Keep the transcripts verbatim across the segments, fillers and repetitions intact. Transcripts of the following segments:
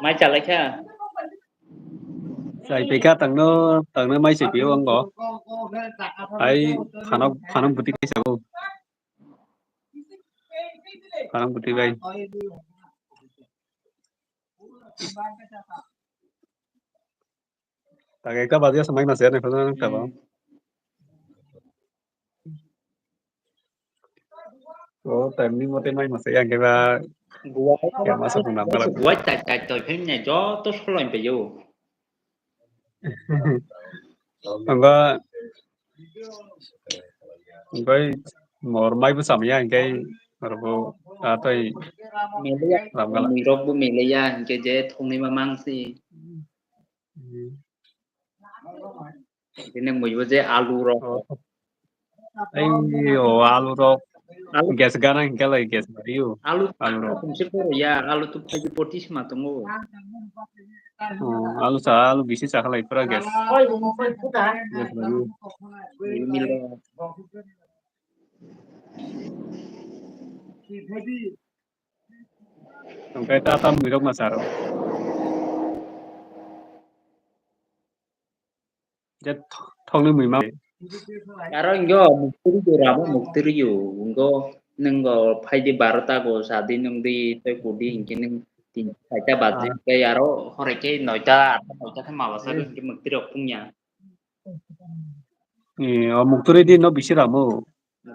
Mai chalaikha. Chai pika tangno, tangno mai chai pio ang bo. Ai, phano, phano buti kai sago. Phano buti bai. Taga ekta baji asa mai masa ya, nang kaba. Hmm. Oh, time ni mote mai masa ya, keba. Buai, ya, masa pun nang kala. Buai tai tai toi phim ne, joto solo im peyo. Angba, angba mor mai bu samya, angke, arbo, atoi, Meleya, ram kala. Mirok bu meleya, angke je thongni ma mangsi. Hmm. Bini muibo je alu rok. Oh. Ai, o alu rok. Alu. Gas gana hingke lai gas bariyo. Alu, alu rok. Tumse poro ya, alu tu phaji potis ma tongo. Oh, alu sa, alu bisi sa khalai pura gas. Gas bariyo. Milo. Tongkai ta tam muirok ma saro. Je thokni muima. Aro ingo mukturi yo ramo mukturi yo. Ingo nungo phaidi barota go sadi nungdi tei kudi hinke nung tin saita baji tei aro hore ke noita atta noita khe mabasa hinke mukturi rok pungya. Eh, o mukturi di no bisi ramo.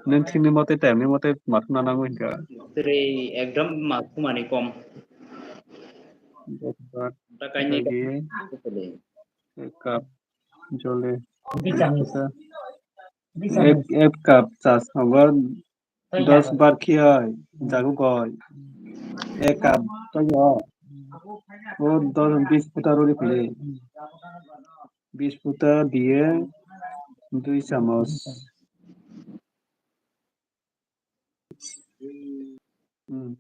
Nung thini mote, time ni mote, mathuna nango hinka. Mukturi ekdom mathumani kom. Ekbar. Ta kaini lagi. Ek cup jole. Ek, ek cup chas hogo. Dos bar khiyai, jago goi. Ek cup to yo. O dos bis puta rori pili. Bis puta diye dui chamos. Hmm.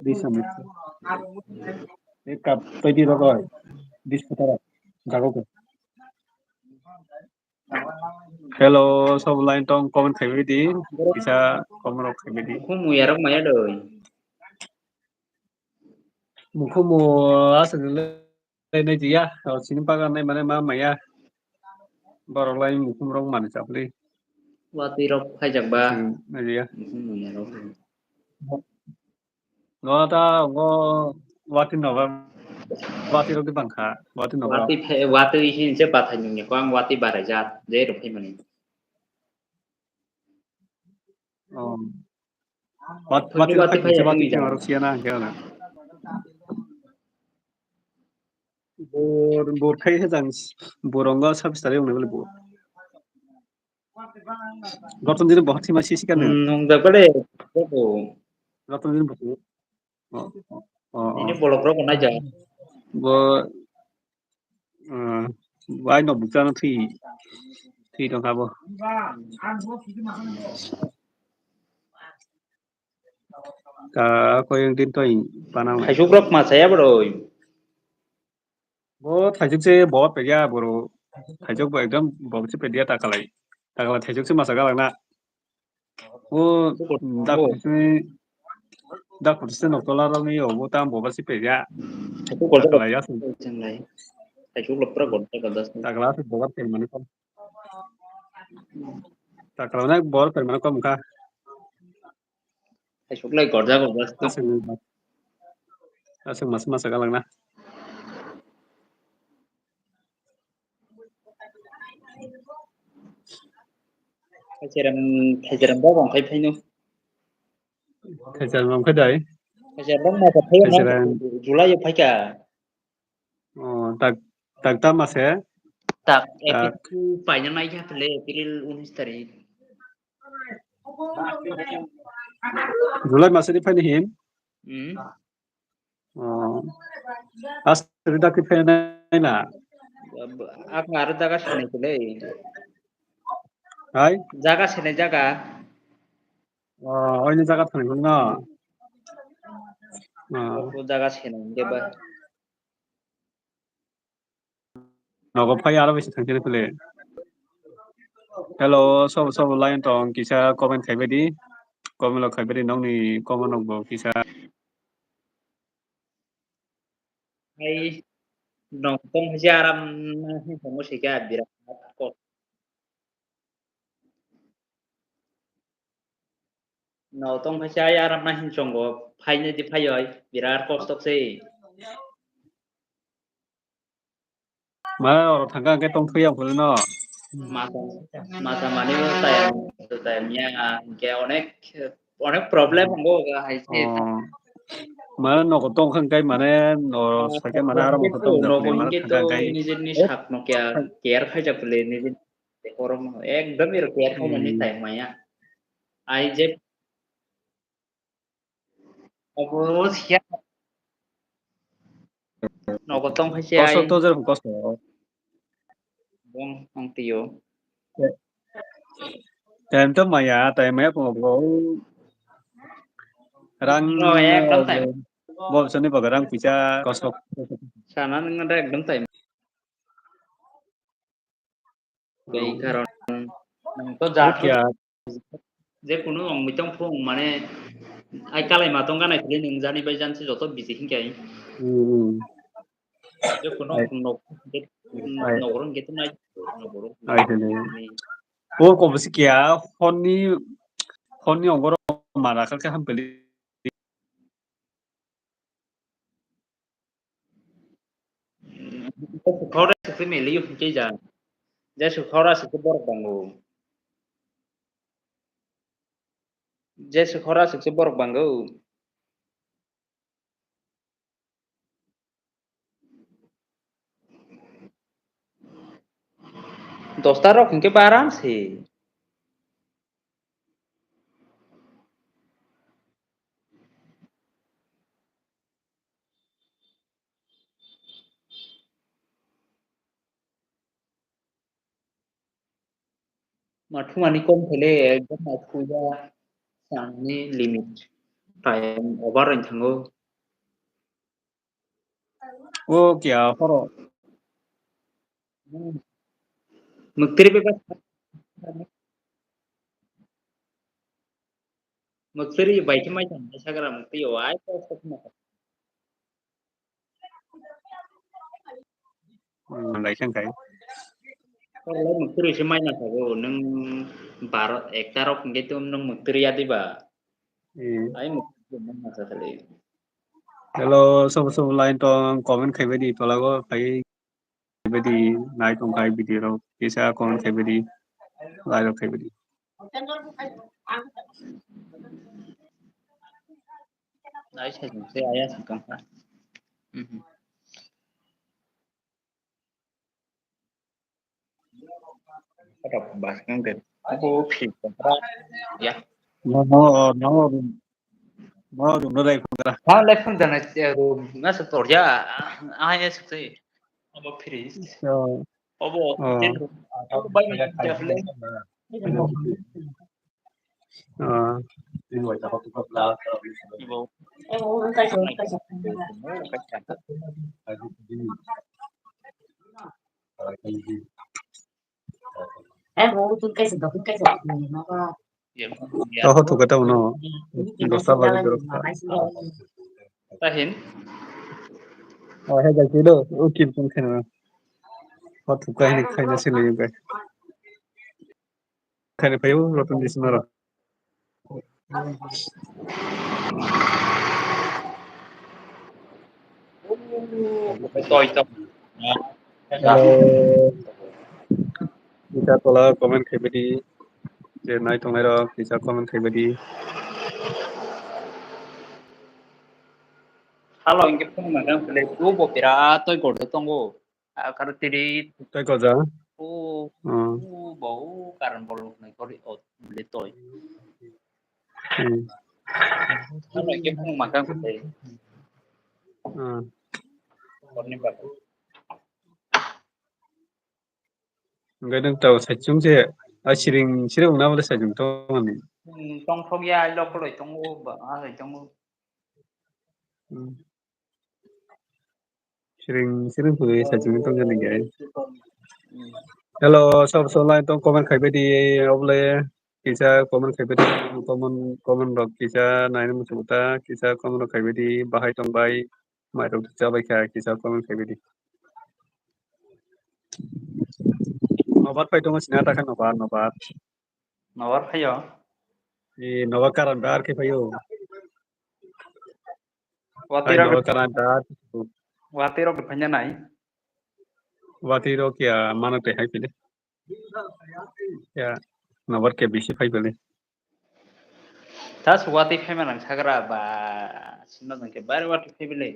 Dui chamos. Ek cup tei di rogoi. Bis puta rok. Jago ko. Hello, sob line tong comment khaibai di. Kisa comment rok khaibai di. Khum uyarok maya doi. Mukhum aswk le. Nai di ya, o sini paga nai mane ma maya. Borok lai mukhum rok mani chapli. Watwi rok phaijak ba. Nai di ya. Mukhum manya rok. No ta ngo watwi no ba. Watwi rok di bangkha. Watwi no ba. Watwi phe-, watwi hin se bathai nungya ko ang watwi barai jat. Je rok phai mani. Oh. Wat, wat, wat, wat, wat, wat, siya na, kaya na. Bor, bor khai he jang, bor ongga sab sari ong level bor. Roton din bahut sima sisi kan. Hmm, ong jaga le, bor. Roton din bahut. Oh, oh, oh. Ini bolok rok nai ja. Bo, eh, bai no bukcha no thui, thui tong kha bo. Ta koyeng din toi panang. Thaisuk rok ma saya bro. Bo thaisuk se bo pedia boro. Thaisuk bo ekdom bo se pedia ta kalai. Ta kalai thaisuk se masa galak na. O da kursini, da kursini nok tola rok ni obo tam boba si peya. Aku gol ta kalai ya. Thaisuk lo pura gol ta kalai. Ta kalai si boba pe mani kom. Ta kalai na bor pe mani kom kha. Thaisuk lai gorja gorja. Aswk, aswk masa masa galak na. Thaicherem, thaicherem ba bang khai phaino. Thaicherem bang khai dai. Thaicherem bang ma khai phaino. Thaicherem. July o phaika. Oh, tak, tak ta mase? Tak, tak. April two paina nai kha phle, April unis tarik. July mase ni phaini hin? Hmm. Oh. As rida ki phaini na? Ak aro jaga sene kule. Hai? Jaga sene jaga. Oh, oini jaga thani na. Oh. Jaga sene ba. Nogo phai aro bisi thangchini phile. Hello, sobo sobo line tong kisa comment khaibai di. Comment rok khaibai di nokni comment rok bo kisa. Hai, nokong hai se aram na hin tongo se khe birat kosto. Nokong hai se ai aram na hin tongo, phainai di phaioi, birat kosto se. Mane oro thangkha hwnkhe tongthokya phuru no. Masa, masa mani bo tayam, tayam ya, hwnkhe onek, onek problem wngo hai se. Oh. Mane nogo tongkha hwnkhe mane no sakhe mane aro nogo tongkha hwnkhe to mane nijini thangkha hwnkhe. Sak no kya care khaijak le nijini korom no ekdom iro care khaimani hmm. Tayam maya. Ai je Obo siya. Nogo tong hai se kosto ai. To jerokom kosto. Bong ang tiyo. Time to maya, time maya ko bo. Rang no, ekdom time. Bo soni baga rang pisa kosto. Sana nang ada ekdom time. Tei karon nwng to ja je kunu wngwi tong phung mane ai kalai ma tong ganai phili nwng jani bai jansi joto busy hinkhe ai. Hmm. Je kunu nok nok ron gete nai nok ron. Ai hene. O ko bisi kya honni honni ongoro mara kha kha hampeli. Khora sukse meli yo khe ja. Jesu khora sukse borok bango. Jesu khora sukse borok bango. Dosta rok hinkhe baram se. Mathumani kom khele ekdom mathumya sangni limit time over wng thango. O kya horo. Muktiri beba. Muktiri bai khe mai thang sagra muktiri o ai ko ko khna. Hmm, lai khe khai. Korle muktiri se mai na thago nwng baro ekta rok hingke tum nwng muktiri ya diba. Hmm. Ai muktiri mai na sa khali. Hello, sobo sobo line tong comment khai bai di tola go khai bai di nai tong khai video rok kisa comment khai bai di line rok khai bai di. Nai sai se aya sakang ha. Mhm. Kata bas kang de. Abo phik kang ha. Ya. No, no, no, no, no, no, dai phung kara. Ha, lai phung jana, eh, room, na sa torja. Ah, ya, sa sai. Abo free. So, abo, oh. Ten room. Abo bai, ya, ya, ya. Ah. Toho thuka tamo no. Dosa bagwi dorok. Tahin. Oh, he gai do. O kim kum khena. Ho thuka hini khaina sini gai. Khaina phaio roton dismaro. Toi, toi. Hello. Kisa tola comment khai bidi. Je nai tongnai rok kisa comment khai bidi. Halo, inge phone magang pele tu bo pera toi gordo tongo. Akar tiri. Tei koja? O, hmm. O, bo, o, karan bol nai kori, o, le toi. Hmm. Ano ke phone magang ko tei. Hmm. Korni ba. Enggak dong tau saichung je. Ah, siring, siring na boleh saichung tong ani. Hmm, tong thok ya, lo ko loi tong o, ba, ah, loi tong o. Hmm. Siring, siring phui saichung tong jani gai. Hello, sob sob line tong comment khai bidi, oble kisa comment khai bidi, comment, comment rok kisa naina muchung ta, kisa comment rok khai bidi, bahai tong bai. Mairok chabai kha, kisa comment khaibidi. Nobar phai tongo sina ta kha nobar, nobar. Nobar phaio? E, nobar karan bar khe phaio. Watwi Phai rok nobar karan bar. Watwi rok phanya nai. Watwi rok ya mano te hai pile. Ya, nobar ke bisi phai pile. Tas watwi phai manang sagra ba, sino jang ke bare watwi phai pile.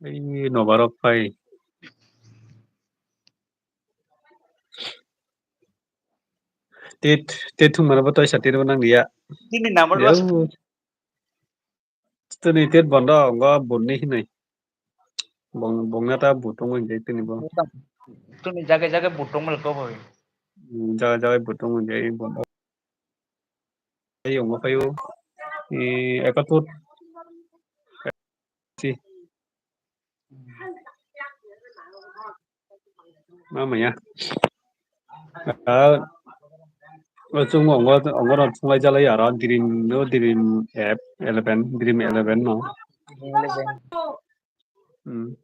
Ei, nobar rok phai. Tit, tit thung mana bo toisa tit bo nang liya. Tini number Yo. Lost. Tini tit bondo ngo bunni hinai. Bong, bongna ta bu tongo hinjai tini bo. Tini jaga jaga bu tongo le kobo. Hmm, jaga jaga bu tongo hinjai bondo. Ayo ngo payo. Eh, ekatur. Si. Ma maya. Ah, o chungo ongo, ongo no thunglai jalai aro Dream no, Dream app eleven, Dream eleven no. Hmm.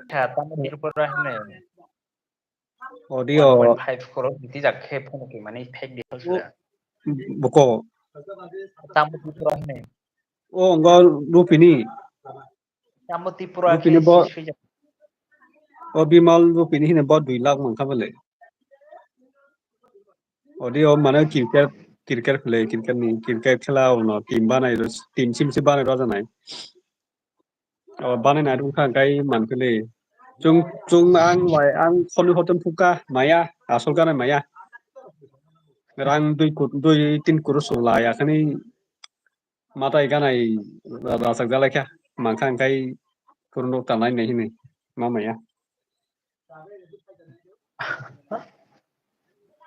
Kha, tamo Tripura hwnwi. Audio. One point five crore biti jak khe phone khe mani fake di O, sura. Boko. Tamo Tripura hwnwi. O, ngo Rupini. Tamo Tripura Rupini khe bo, si sui jak. O Bimal Rupini hine bo dui lakh mankha bole. Audio mane cricket, cricket khwlai, cricket ni, cricket khela ono team banai, team sim si banai rw janai. O banai nai rw kha kai man khwlai. Chung, chung ang lai, ang khoni hotem phuka maya, asol gana maya. Rang dui kut, dui tin kuru sula ya khani matai ganai ra-, rachak jalai kha, mankha hwnkhe kurunok tanai nai hinwi ma maya.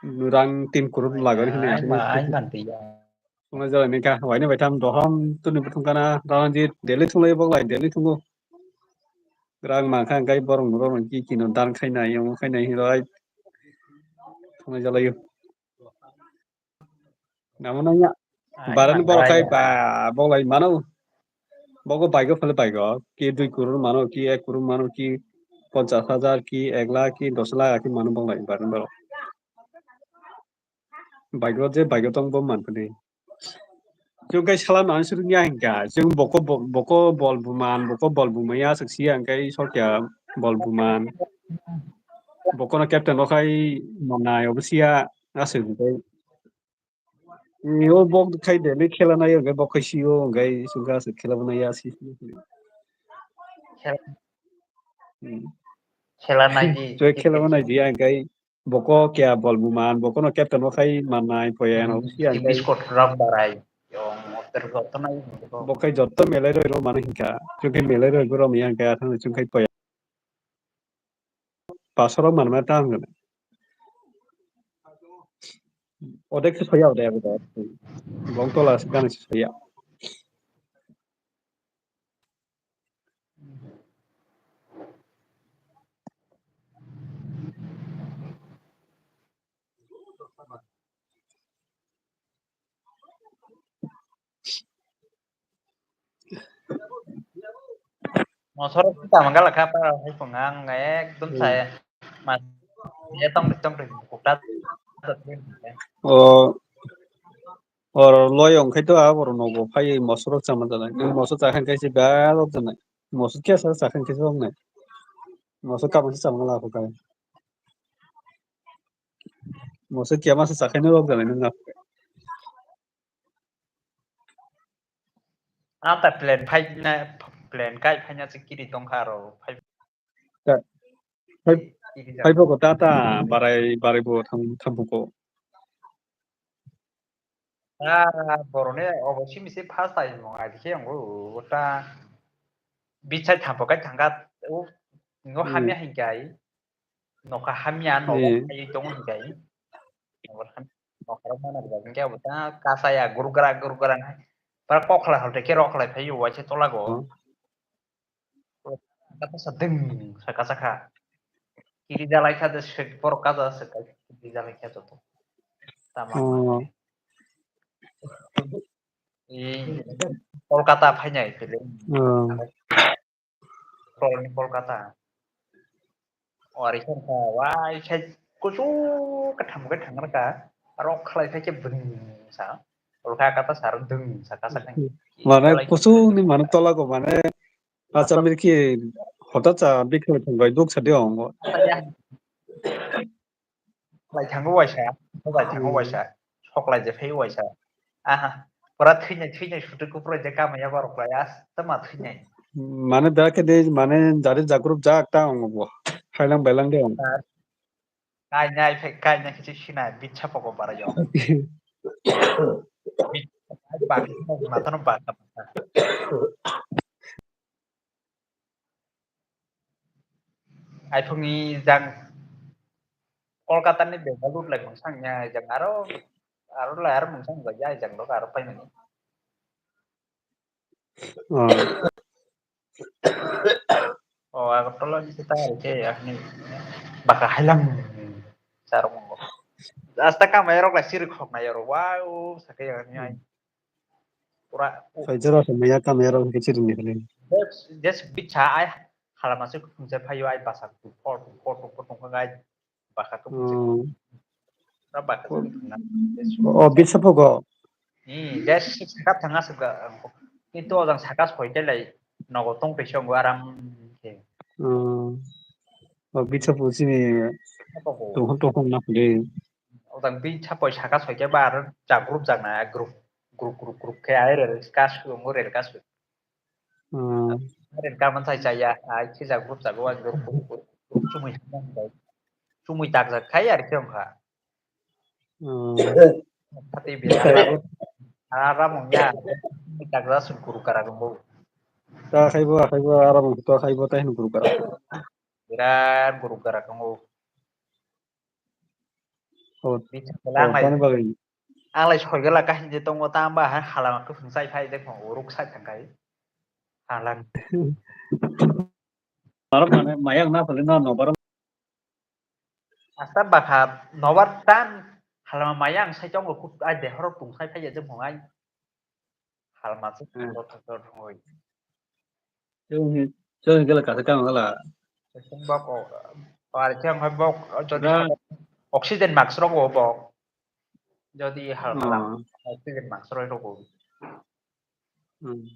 Rang tin kurun lagar hinwi Ai, aswk ma, ai, manti ya. Sungna jalai nai kha, waini bai tham dohom tuni buthung kana, Ranjit, daily thunglai bok lai, daily thungo. Rang mankha hwnkhe borok rok ki kino dan khainai, omo khainai hinwi thunglai jalaio. Namo nangya. Ai, barani borok kai ba, bok lai mano. Bogo bike o phale bike o. Ki dui kurur mano, ki ek kurur mano, ki ponchas hajar, ki ek lakh, ki dos lakh, ki mano bok lai barani borok. Bike o je bike o tong bo man phani. Chwng kai sala nang suru nya hingka. Chwng boko bo-, boko bol buman, boko bol bumaya sik siya hingkai sokya bol buman. Bokono captain o khai manai obo siya aswk hingkai. Ni o bok khai de, ni khela nai o, hingke bok khai si o, hingke sungka se khela bo nai ya si. Khela Hmm. Khela nai di, Choi khela bo nai di, hingke boko kya bol bu man, boko no captain bo khai man nai, poya no si hingke. Biscuit rok barai. Yo, motor rok to nai. Bok khai jotto melai roi ro mano hingka, chungke melai roi bo rom yang kaya thang chungkai poya. Paso rok manma ta hwnwi. Odek se soya, odek, odek. Bong tola se gana se soya. Mosoro kita manggala kapa hai pungang ekdom Hmm. Saya mas ya tong tong kutat. O or loyong khai to abor nogo phai mosoro chama jalai. Nang mosoro chakhan khai se belok janai. Mosoro kya sa chakhan khai se ong nai. Mosoro kama se chama la ko kai. Mosoro kya ma se chakhan ni lok janai nang. Ata plan phai na plan kai phai na se kiri tong kha ro phai. Ka-, phai, kiri phai jang. Phogo ta ta barai, barai bo tham, tham phogo. Ah, boroni obo simi se first time mo ai khe yango ta bichai thampo kai thangka o ngo Hmm. Hamya hingkai. Nokha hamya, nogo Hmm. Hai tongo hingkai. Nokha rok mana bwlai hingke abo ta kasaya gurugra gurugra nai. Para kokhlai holte khe rokhlai phai waise tolago. Hmm. Kata sa ding sa kasa kha. Kiri jalai kha de sek borok kaja se kai kiri jalai kha joto. Tama. Hmm. Ee. Kolkata phainai film. Oh. Kolkata. O ari khe wngkha, wai khe kuchuk katham khe thangkha, aro khlai khe bwrwng sa. Kolkata sar dwng sa kasa khe. Mane kuchuk ni mane tola ko mane. Acha mirki hota cha bikhe thangbai duk sa de ongo. Lai thango waisa, lai thango waisa, sok lai je phai waisa. Aha, pura thwinai, thwinai sutu kupro je kamaya borok lai, as tama thwinai. Mane da khe de, mane jari jagruk jak ta ongo bo. Hailang bailang de ongo. Kainai phai, kainai khe sinai, bitsa poko bara yo. Bitsa, bak, matano bak. Aiphungni jang Kolkata ni Bengaluru lai mungsang ya jang aro, aro lai aro mungsang bai ya jang lok aro paimani. Oh. Oh, Agartala ni kita hari ke ya ni baka hailang sarong mo. Asta ka mayarok lai siri khok na yaro. Wow, sake ya ni ai. Pura. Sai jero se maya ka mayarok ke siri ni hali. Just, just bitsa ai halama se khungsa phayo ai basa tu khor tu khor tu khor tu khor ai. Baka khe bwswk. Hmm. Oro baka khe bwswk na. O, bisa phogo. Hmm, je saka thanga saka. Kintu ojang saka soi khe lai nogo tong tei songo aram khe. Hmm. O, bisa pho sini. Apa pho? Tongkhong tongkhong na phle. Ojang bisa pho saka soi khe ba ar jak group jak na group group group group khe ai rel ka su ngo rel ka su. Hmm. Rel ka man sai chaya ai khe jak group jak wa group group group chumui hamya. Chumui tak jak khai ar khe ongkha. Hmm. Khati biya. Ara mungya. Takra sum guru kara gumbo. Ta khaibo, khaibo, ara mung to khaibo, ta hin guru kara. Birat guru kara gumbo. Oh, bicha oh, lang lai. Tani bagwi. Ang lai soi gala kahin je tongo, ta amba ha halama khe phung sai phai de phung uruk sai thang kai. Halang. Aro mane mayang na phale no nobar. Asta bakha nobar tan halama mayang sai tongo kut ai de horok tung sai phai de phung ai. Halma se hmm. Thok thok thok thok. Chwng hi, chwng hi gala kasa kang gala. Chwng bok o, o ari khe ang bok o jodi oxygen mask rok o bok. Jodi halma oxygen mask rok o. Hmm.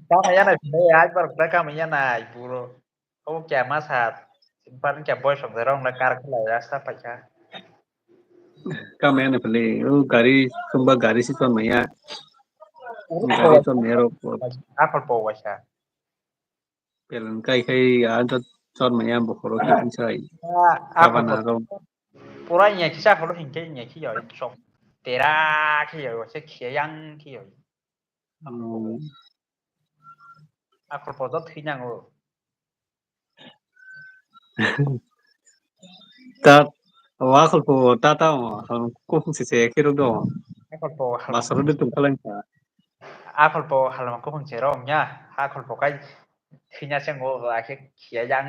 Kama yana phai ai bar khlai kama yana ai buro. Obo kya ma sa. Simpar kya boy song zero na kar khlai rasta paikha. Kama yana phai o gari sumba gari si ton maya. Gari ton mero. Apal po waisa. Pelan kai kai a jot ton maya bokhoro khe sai. Apal po. Pura nya kisa kholo hingke nya ki yo sok. Tera ki yo se khia yang ki yo. Hmm. Akhol po jot thwi nango. Ta, o akhol po ta ta o, kuphung se se khe rok do. Akhol po halma. Masoro de tung khaleng ta. Akhol po halma kuphung se rok nya, akhol po kai thwi na se ngo, akhe khia yang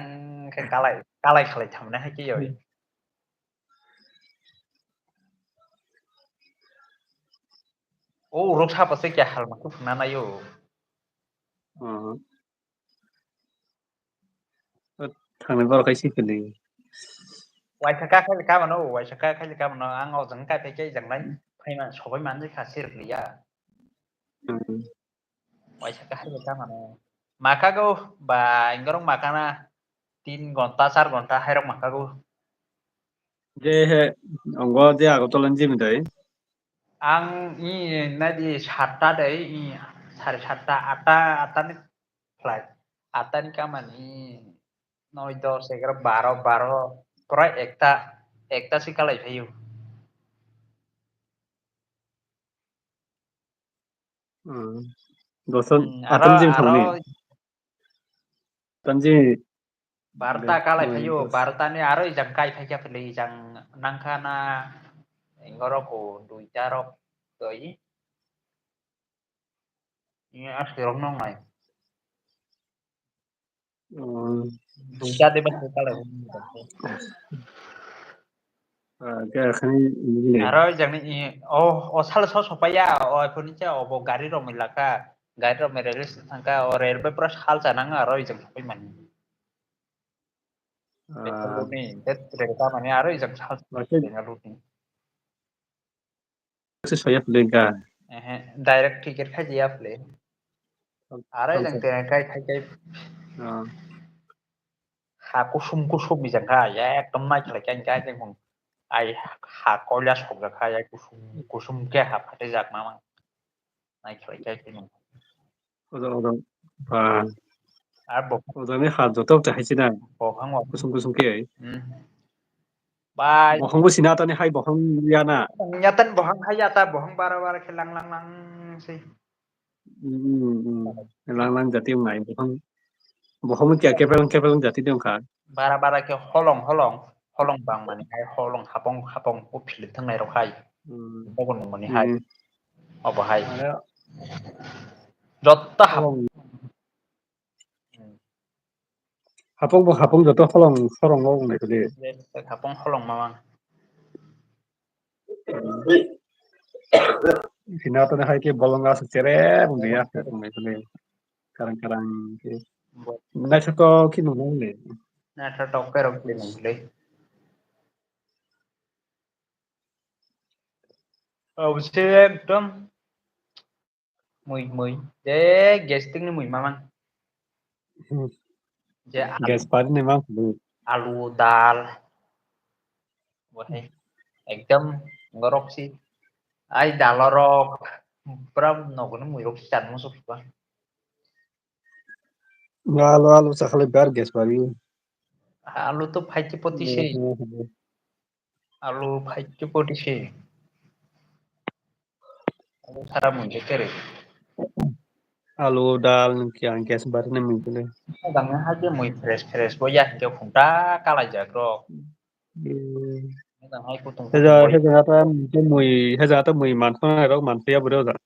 khe kalai, kalai khalai thamna hai khe yo. O uruk sapa se kya halma kuphung na nayo. Thangni borok hai sikili. Waisa ka khai ka mano, waisa ka khai ka mano, ang o jang ka phai khe jang lai phai man sobai man kha sir liya. Waisa ka hai ka mano. Maka go ba ingrong maka na tin gonta, char gonta hairok maka go. Je he, ongo je Agartala ni jimi dai. Ang i nadi satta dai, i sare satta, atta, atta ni flight. Atta ni kamani noi, dos, egaroh, baro, baro, pura ekta, ekta si kalai phaio. Hmm. Doson hmm, atam aro, jim aro thangni. Tanji. Barta kalai phaio, barta ni aro ijang kai phai kha philai ijang nangkha na engorok o duita rok doi. Ini asli rok nong nai. Hmm. Duita de bas kalai. Ah, khe akhani nini. Aro ejang ni, i, o, o sal so sopaiya, o iphone ni cha obo gari rok mai laka, gari rok mai railway station thangkha, o railway pura sal chanang aro ejang sopai mani. Ah. Lutni, det rega mani aro ejang sal Oke. Lutni. Se soya phle ka. Ehe, direct ticket khai ya phle. Aro Oke. Ejang te khai khai khai. Ah. Ha kusum kusum ejang kha, ya ekdom nai khlai kha, kha, kha, ai ha koila sokjak kha, ya kusum, kusum khe ha phatijak ma ma. Nai khlai kha, kha, kha. Oda, oda. Ba. Ar bo. Oda ni ha joto te hai sina. Bo hang wa. Kusum kusum khe. Hmm. Bai. Bohong bo sina tani hai bohong ya na. Nyatan bohong hai ya ta bohong bara bara khe lang lang lang se. Hmm, hmm, hmm. Lang lang jati wngnai, bohong, bohong kya kepelong kepelong jati de wngkha. Bara bara khe holong holong, holong bang mani hai holong hapong hapong o philip thangnai rok hai. Hmm. Bogo nung mani hai. Hmm. Obo hai. Aro Jotta hap- holong. Hmm. Hapong bo hapong joto holong holong o wngnai khe de. Yes, hapong holong mamang. Sina to hai ke bolong asuk chere bung ya wngnai khe de. Karang karang khe. Bo- Naithotok khe nung le. Naithotok khe rok le nung le. Abo se ekdom mui mui. Je gastric ni mui mamang. Hmm. Je alu, Gas pari ni mang. Alu, dal. Bo hai. Ekdom ngorok si. Ai dal rok. Pura nogo ni mui rok si chan musu pa. Alu, alu chakhalai bar gas pari. Alu to phaiki poti se. Hmm, hmm, hmm. Alu phaiki poti se. Alu sara mui je kere. Alu, dal, nung kya, gas bar ni mui kele. Dang ha je mui fresh fresh bo ya hingke khunta kalai jak rok. Hmm. Dang hai kutung Heja, kutung heja ta mui, heja ta mui manthona rok manthaya bro da.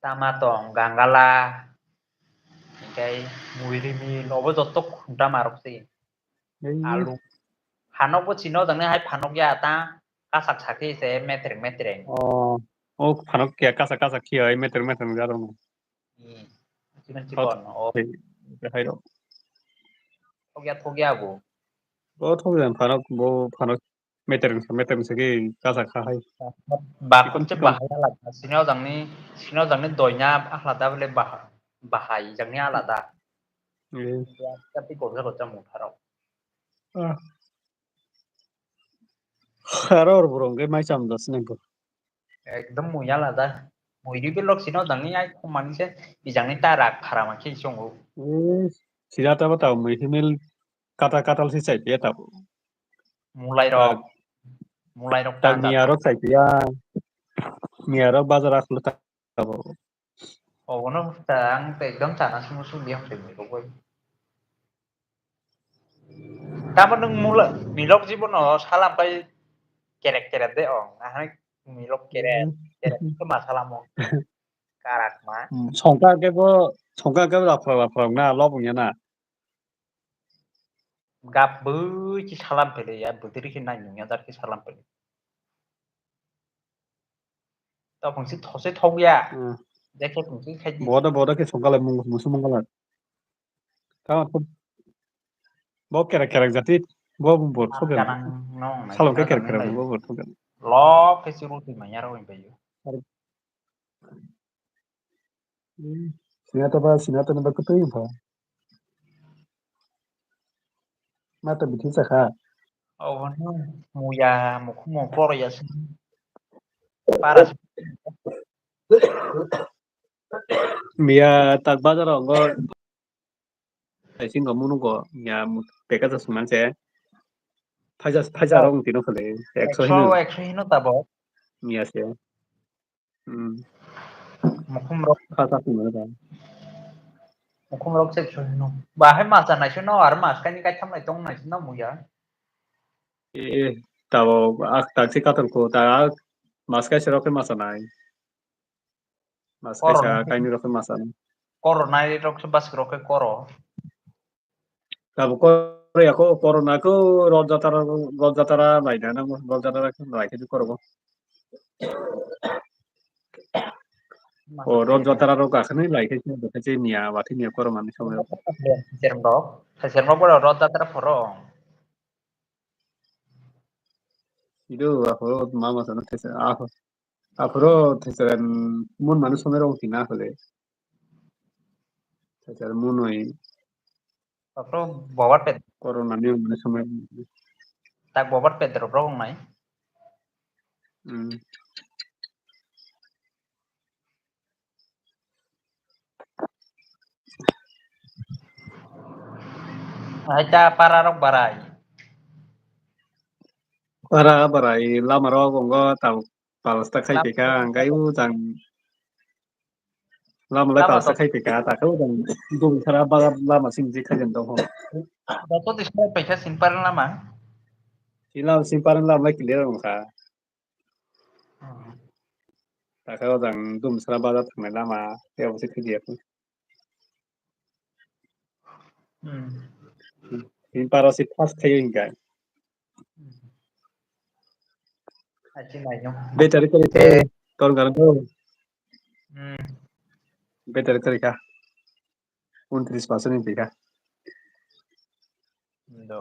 Tama tong, gangala, hingke mui rimil, obo joto khunta marok se. Hmm. Alu. Phanok bo chino jang nai hai phanok ya ta kasak sakhe se metreng metreng. Oh, oh, phanok kya kasak kasak khe hai metreng metreng ja rok. Hmm. Chikon chikon, oh. Hai rok. Thokya thokya bo. Oh, thokya phanok bo phanok. Meter wngsa, meter wngsa khe kasak kha hai. Bakon se bahai alada, sino jangni, sino jangni doina alada bole bahai, bahai jangni alada. Eh. Tapi gojak gojak motharok. Ah. Aro oro borok hwnkhe mai cham da sinai bo. Ekdom mui alada. Mui ri belok sino jangni ai khumani se, ijangni ta rak pharama khe songo. Eh, sira ta bata mui himil kata katal se chai pia ta bo. Mulai rok. Mulai rok ta ta miya rok chai pia. Miya rok bazar aslo ta bo. Obono ta ang ta ekdom chana sumu sum biyang twi mui rok bai. Tamo nwng mula milok jibono salam bai kerek kerek de ong. Ahai milok kerek kerek khe ma salamo. Karak ma. Hmm, songkha khe bo, songkha khe bo laphra laphra wngna lobong ya na. Gap bui khe salam pele ya, bwtwrwi khe nai nung ya, jar khe salam pele. Topung si those thok ya. Hmm. Jekhe tong si khai di. Bodo, bodo khe songkha lai mung, musu mung kala. Tamo to bo kerek kerek jati, bo bo thok ya. Salong khe kerek kerek bo bo thok ya. Lo khe si rutwi manya rok bai yo. Hmm. Sinato ba, sinato ni ba kwtwi wngkha. Ma to bithi chakha. Obono muya, mukhung mo poro ya se. Para se. Miya tak bazar o go. Kaising go munu go, ya, pekasa sungman se. Phaisa, phaisa rok tino khale, ekso hino. Ekso hino tabo. Miya se. Hmm. Mukhum rok. Kha kha sungman da. Mukhum rok se ekso hino. Bahai masa nai se no, ar mas kaini kaitham nai tong nai se no muya. Eh, tabo, ak tak se kator ko, ta, ak mas kaisa rok khe masa nai. Mas kaisa kaini rok khe masa nai. Koro nai rok se bas rok khe koro. Tabuk koro Ore ako corona ko Rod Jatra, Rod Jatra laina nango, Rod Jatra khe lai khe korogo. O Rod Jatra rok akhani lai khe khe khe niya, wati niya corona ni somoi. Sermrok, sermrok boro Rod Jatra phoro. Idu ako mama sana these ako. Aphuru theseren mun manu somero wngkha na hole. Theseren munoi. Aphuru bobar pet. Corona ni manu somero. Tak bobar pet rok rok nai. Hmm. Hai ta para rok barai. Para barai lama rok wngkha tau. Palasta khai Lama pika, ang kai u jang. Lama lai Lama palasta to- khai pika, ta kai u jang. Dum sara baga lama sing je khai jang dong ho. Dato display paisa sin paran lama. Sila sin paran lama lai clear wngkha. Hmm. Ta kai u jang dum sara baga thangnai lama, tei obo se khai dia. Hmm. Ini para si pas khai wngkha. Achi naijong. Battery kwrwi khe Eh. Ton garan to. Hmm. Battery kwrwi kha. Untris percent ni twi kha. Do.